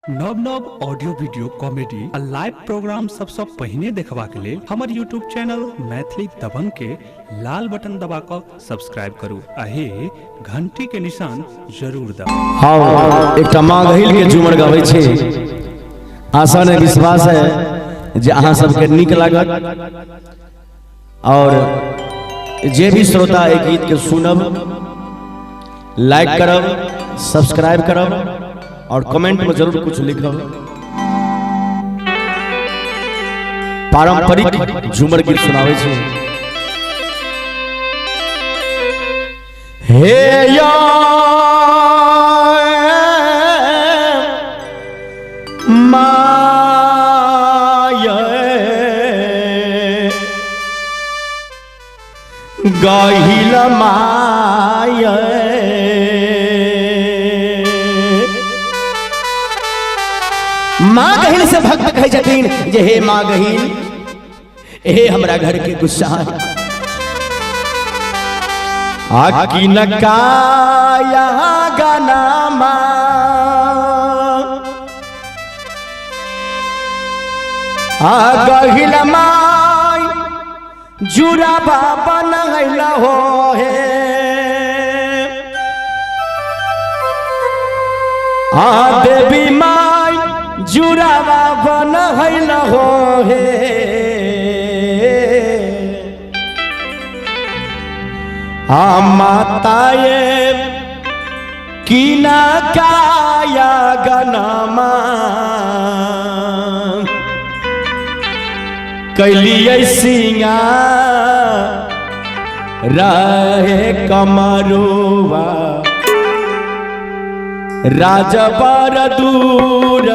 नव नव audio video comedy आ लाइव प्रोग्राम सबसँ पहिने देखबाक लेल हमर यूट्यूब चैनल मैथिली दबंग के लाल बटन दबा कऽ सब्सक्राइब करू आ हे घंटी के निशान जरूर दबाउ। हाँ, एकटा माँ गहिल के झूमर गबै छी। आशा ने विश्वास है जे अहाँ सबके नीक लागत और जे भी श्रोता एहि गीत के सुनब, लाइक करब, सब्सक्राइब करब और कमेंट में जरूर कुछ लिखब। पारंपरिक झूमर गीत सुनाबै छी। हे या माया गहिल माया, माँ गहिल से भक्त कहै छथिन जे हे माँ गहिल, हे हमरा घर के गुस्सा आकी नकाया गाना माँ आ गहिल माई जुरा बाबा नहैला हो हे आ देवी माई जुरा बाबा नहैला हो हे आ माताए कीना काया गनमा कैलियै सिंगा रहे कमरुआ राजबर दूर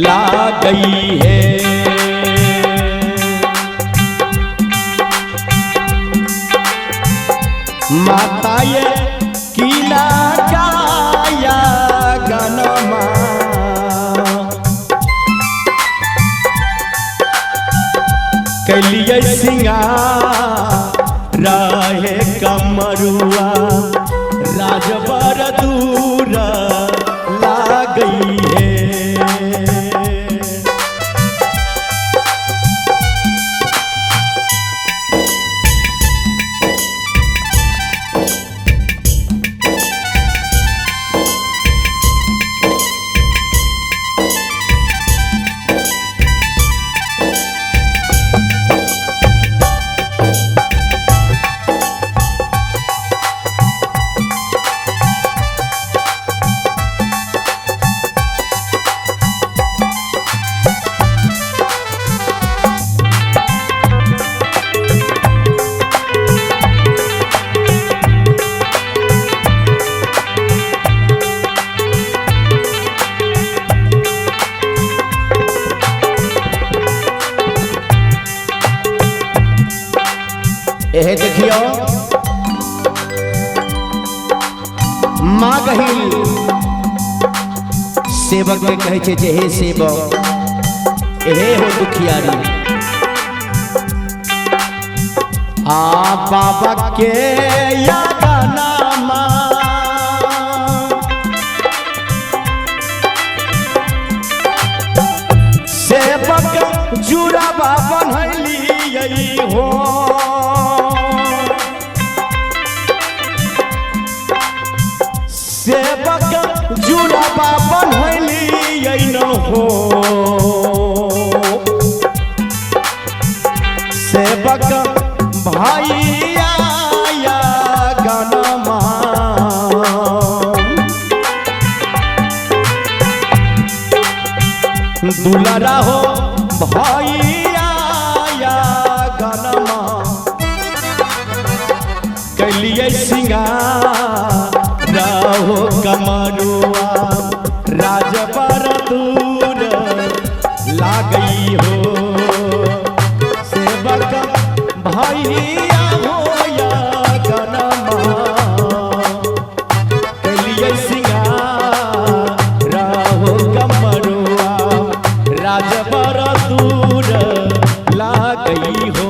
ला गई है। माता ये कीना काया गनमा कैलियै सिंगा रहे कमरुआ राजबर दूर ला गई है। एहे देखियो माँ गहिल सेवक के कहै छै जे हे सेवक, एहे हो दुखियारी आ बाबा के यादनामा सेवक जुरा बाबा बनैलियै हो सेवक जुड़ाबा बनैलियै न हो सेवक भैया गनमा दुलारा हो भैया गनमा कैलियै सिंगार रहो कमरुआ राजबर दूर लागई हो सेवक भैया हो या गनमा कैलियै सिंगार रहो कमरुआ राजबर दूर लागई हो।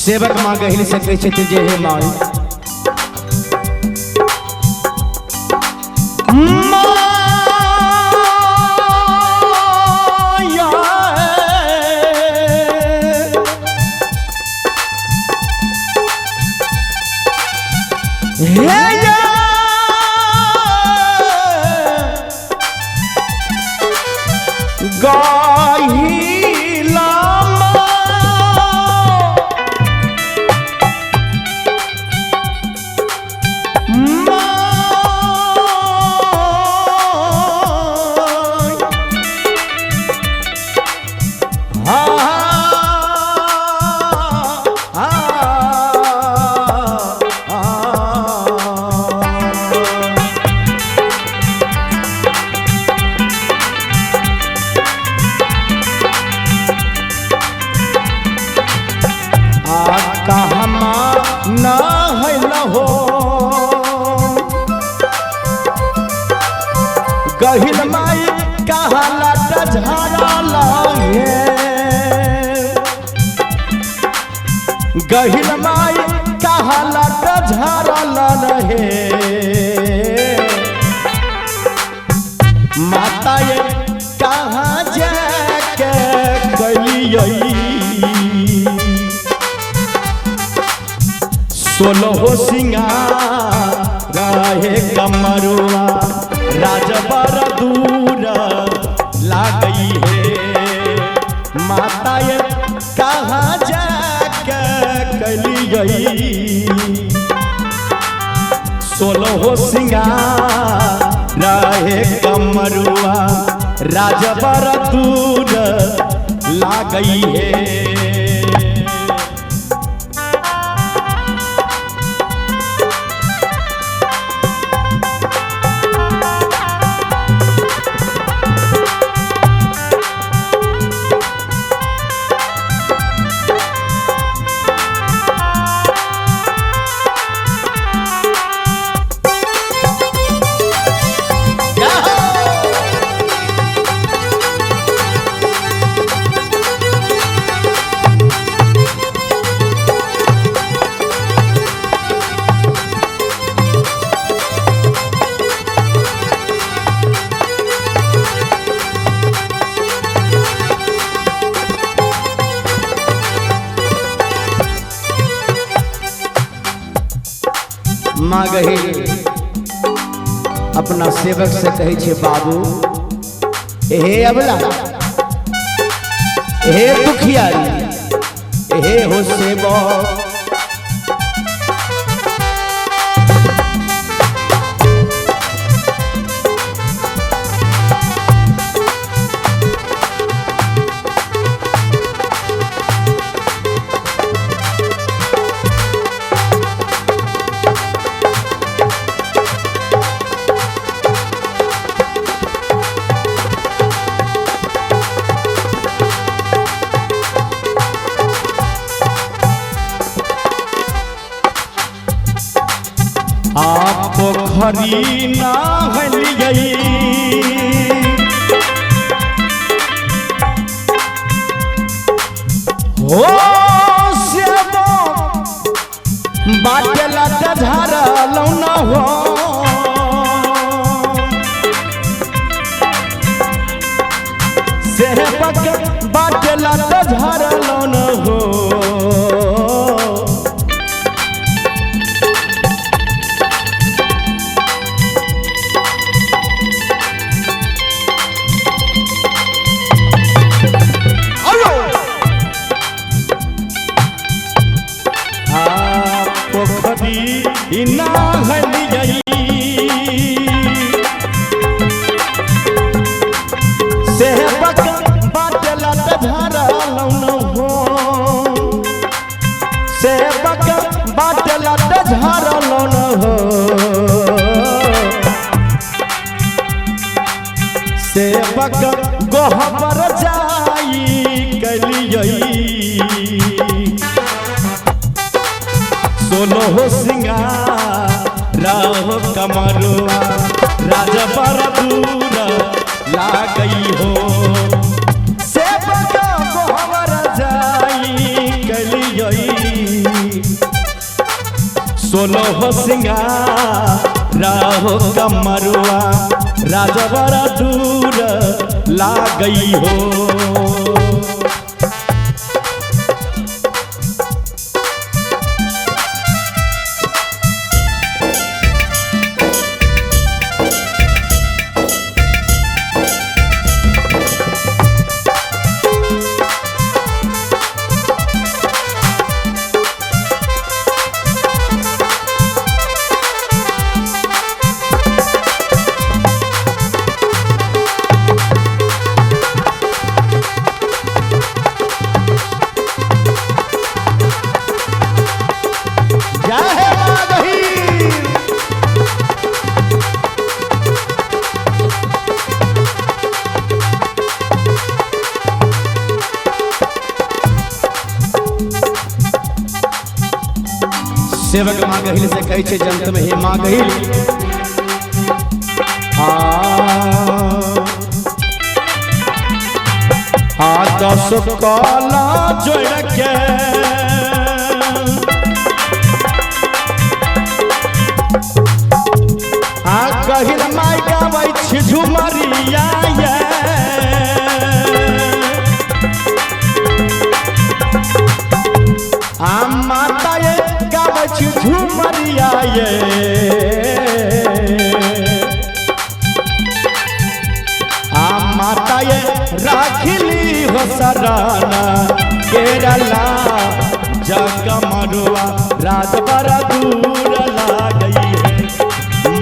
सेवक माँ गहिल से कहै छथिन जे हे माई माया हे या गाहिला गहिल माई कहाला झाड़ा लागे गहिल माई कहाला झाड़ा रहे माता ये कहाँ जाके गलियई सोलहो सिंगार रहे कमरुआ राजबर दूर लागई हे माता ये कहाँ जाके कलियई सोलहो सिंगार रहे कमरुआ राजबर दूर लागई हे। माँ गही अपना सेवक से कहै छै बाबू हे अबला हे दुखियारी हे हो सेवक आप पोखरी नहल गई हो सेवक बाटे लट झारलौ न हो सेवक बाटे लट झारलौ न हो पोखरी नहल गई सेवक बाटल झारलौ न हो सेवक बाटल झारलौ न हो सेवक गोहबर जाई कलियई सोलहो सिंगार राहो कमरुआ राजबर दूर लागई हो सेवक गोहबर जाई कलियई। सोलह सिंगार राहो कमरुआ राजबरा दूर लागई हो। सेवक माँ गहिल से कहै छै जंत में, हे माँ गहिल आ 10 कला जोड़ के आ गहिल माय गाबै छी झुमरिया ये आ माता ये गाबै छी झुमरिया ये आ माता ये राखिली हो सराना केरला जगमरुआ राजबरा दूर लागई है।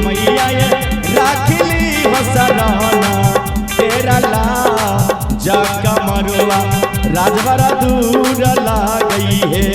मैया ये राखिली हो सराना केरला जगमरुआ राजबरा दूर लागई है।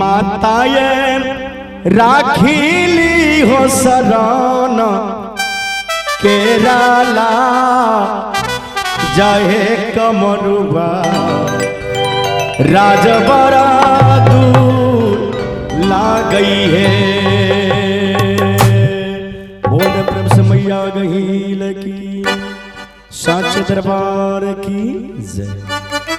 माता ये राखिली हो सराना केरला जाहे कमरुआ राजबरा दूर लागई है। बोल प्रेम से मैया गहील की साचे दरबार की जय।